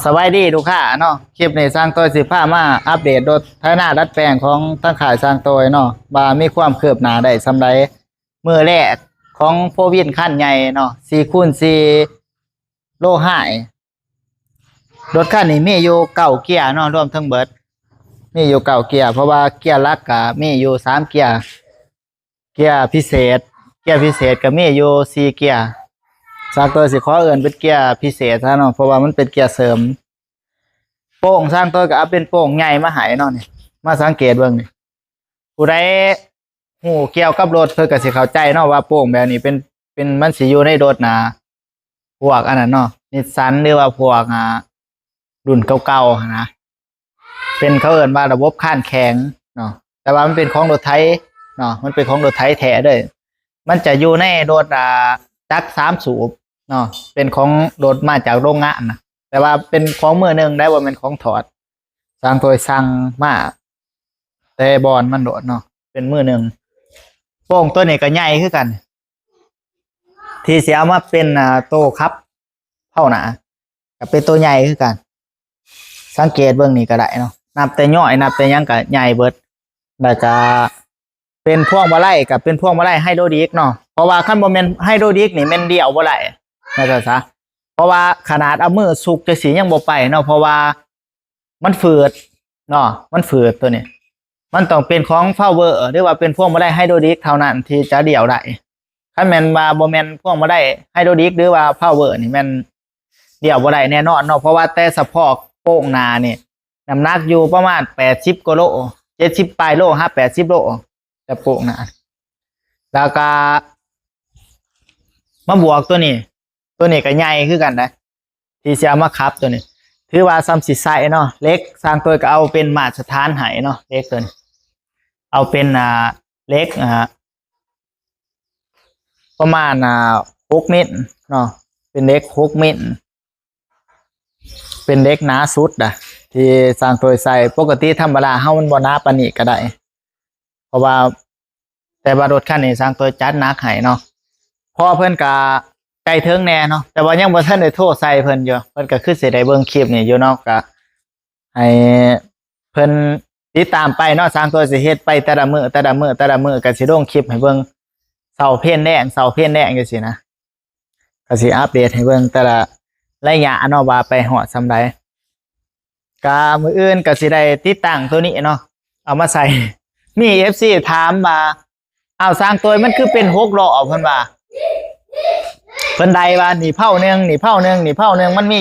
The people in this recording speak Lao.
ສະບາຍດີລູກຄ້າເນາະ, ຄລິບນີ້ຊ່າງໂຕຍຊິພາມາອັບເດດລົດໄຖນາດັດແປງຂອງທາງຄ້າຍຊ່າງໂຕຍເນາະ ວ່າມີຄວາມຄືບໜ້າໄດ້ສ່ຳໃດ. ມື້ແລກຂອງໂຟວີນຄັນໃຫຍ່ເນາະ ສີ່ຄູນສີ່ ໂລຮາຍ. ລົດຄັນນີ້ມີຢູ່ເກົ້າເກຍເນາະ ລວມທັງເບິດ ມີຢູ່ເກົ້າເກຍ ເພາະວ່າເກຍຫຼັກກະມີຢູ່ສາມເກຍ. ເກຍພິເສດ ເກຍພິເສດກະມີຢູ່ສີ່ເກຍ. ຊ່າງໂຕຍຊິຂໍເອີ້ນເປັນເກຍພິເສດຊະເນາະ ເພາະວ່າມັນເປັນເກຍເສີມ. ໂປ້ງຊ່າງໂຕຍກະເອົາເປັນໂປ້ງໃຫຍ່ມາໃຫ້ເນາະ ນີ້ ມາສັງເກດເບິ່ງນີ້. ຜູ້ໃດຮູ້ກ່ຽວກັບລົດເພິ່ນກະຊິເຂົ້າໃຈເນາະ ວ່າໂປ້ງແບບນີ້ເປັນ ເປັນ ມັນຊິຢູ່ໃນລົດນະ ພວກອັນນັ້ນເນາະ ນິດສັນ ຫຼືວ່າພວກ ອ່າ ລຸ້ນເກົ່າໆຫັ້ນນະ ເປັນ ເຂົາເອີ້ນວ່າລະບົບຄານແຂງເນາະ ແຕ່ວ່າມັນເປັນຂອງລົດໄຖເນາະ ມັນເປັນຂອງລົດໄຖແທ້ເລີຍ. ມັນຈະຢູ່ໃນລົດ ອ່າ ຈັກສາມສູບເນາະ ເປັນຂອງລົດມາຈາກໂຮງງານນະ ແຕ່ວ່າເປັນຂອງມືໜຶ່ງໄດ໋ ບໍ່ແມ່ນຂອງຖອດ. ຊ່າງໂຕຍສັ່ງມາແຕ່ບ່ອນມັນໂລດເນາະ ເປັນມືໜຶ່ງ. ໂປ້ງໂຕນີ້ກະໃຫຍ່ຄືກັນ ທີ່ຊິເອົາມາເປັນ ອ່າ ໂຕຂັບເພົາໜ້າ ກະເປັນໂຕໃຫຍ່ຄືກັນ. ສັງເກດເບິ່ງນີ້ກະໄດ້ເນາະ ນັບແຕ່ຍ້ອຍ ນັບແຕ່ຫຍັງກະໃຫຍ່ເບິດ. ແລ້ວກະເປັນພວງມາໄລ ກະເປັນພວງມາໄລໄຮໂດຣລິກເນາະ ເພາະວ່າຄັນບໍ່ແມ່ນໄຮໂດຣລິກນີ້ແມ່ນລ້ຽວບໍ່ໄດ້ ວ່າຊັ້ນຊະ. ເພາະວ່າຂະໜາດເອົາມືສຸກຈັ່ງຊີ້ຍັງບໍ່ໄປເນາະ ເພາະວ່າ ມັນຝືດເນາະ ມັນຝືດໂຕນີ້. ມັນຕ້ອງເປັນຂອງພາວເວີ ຫຼືວ່າເປັນພວງມາໄລໄຮໂດຣລິກເທົ່ານັ້ນທີ່ຈະລ້ຽວໄດ້. ຄັນແມ່ນວ່າບໍ່ແມ່ນພວງມາໄລໄຮໂດຣລິກ ຫຼືວ່າພາວເວີນີ້ ແມ່ນລ້ຽວບໍ່ໄດ້ແນ່ນອນເນາະ ເພາະວ່າແຕ່ສະເພາະໂປ້ງໜ້ານີ້ ນ້ຳໜັກຢູ່ປະມານແປດສິບກວ່າໂລ ເຈັດສິບປາຍໂລ ຫາແປດສິບໂລ ແຕ່ໂປ້ງໜ້າ. ແລ້ວກະມາບວກໂຕນີ້ ໂຕນີ້ກະໃຫຍ່ຄືກັນນະ ທີ່ຊິເອົາມາຂັບໂຕນີ້ ຖືວ່າຊ່ຳຊິໃຊ້ເນາະ. ເຫຼັກຊ່າງໂຕຍກະເອົາເປັນມາດຕະຖານໃຫ້ເນາະ ເຫຼັກໂຕນີ້ ເອົາເປັນ ອ່າ ເຫຼັກ ອ່າ ປະມານ ອ່າ ຫົກມິນເນາະ ເປັນເຫຼັກຫົກມິນ ເປັນເຫຼັກໜາສຸດນະ ທີ່ຊ່າງໂຕຍໃສ່. ປົກກະຕິທຳມະດາເຮົາມັນບໍ່ໜາປານນີ້ກະໄດ້ ເພາະວ່າ ແຕ່ວ່າລົດຄັນນີ້ຊ່າງໂຕຍຈັດໜັກໃຫ້ເນາະ ເພາະເພິ່ນກະໃກ້ເຖິງແນ່ເນາະ ແຕ່ວ່າຍັງບໍ່ທັນໄດ້ໂທໃສ່ເພິ່ນຢູ່. ເພິ່ນກະຄືຊິໄດ້ເບິ່ງຄລິບນີ້ຢູ່ເນາະ ກະໃຫ້ເພິ່ນຕິດຕາມໄປເນາະ. ຊ່າງໂຕຍຊິເຮັດໄປແຕ່ລະມື້ ແຕ່ລະມື້ ແຕ່ລະມື້ ກະຊິລົງຄລິບໃຫ້ເບິ່ງ ເຊົ້າເພນແລງ ເຊົ້າເພນແລງຈັ່ງຊີ້ນະ ກະຊິອັບເດດໃຫ້ເບິ່ງແຕ່ລະໄລຍະເນາະ ວ່າໄປຮອດສ່ຳໃດ. ກະມື້ອື່ນກະຊິໄດ້ຕິດຕັ້ງໂຕນີ້ເນາະ ເອົາມາໃສ່. ມີເອັຟຊີຖາມວ່າ ອ້າວ ຊ່າງໂຕຍ ມັນຄືເປັນຫົກລໍ້ ເພິ່ນວ່າ ເພິ່ນໄດ້ວ່າ ນີ້ເພົາໜຶ່ງ ນີ້ເພົາໜຶ່ງ ນີ້ເພົາໜຶ່ງ ມັນມີ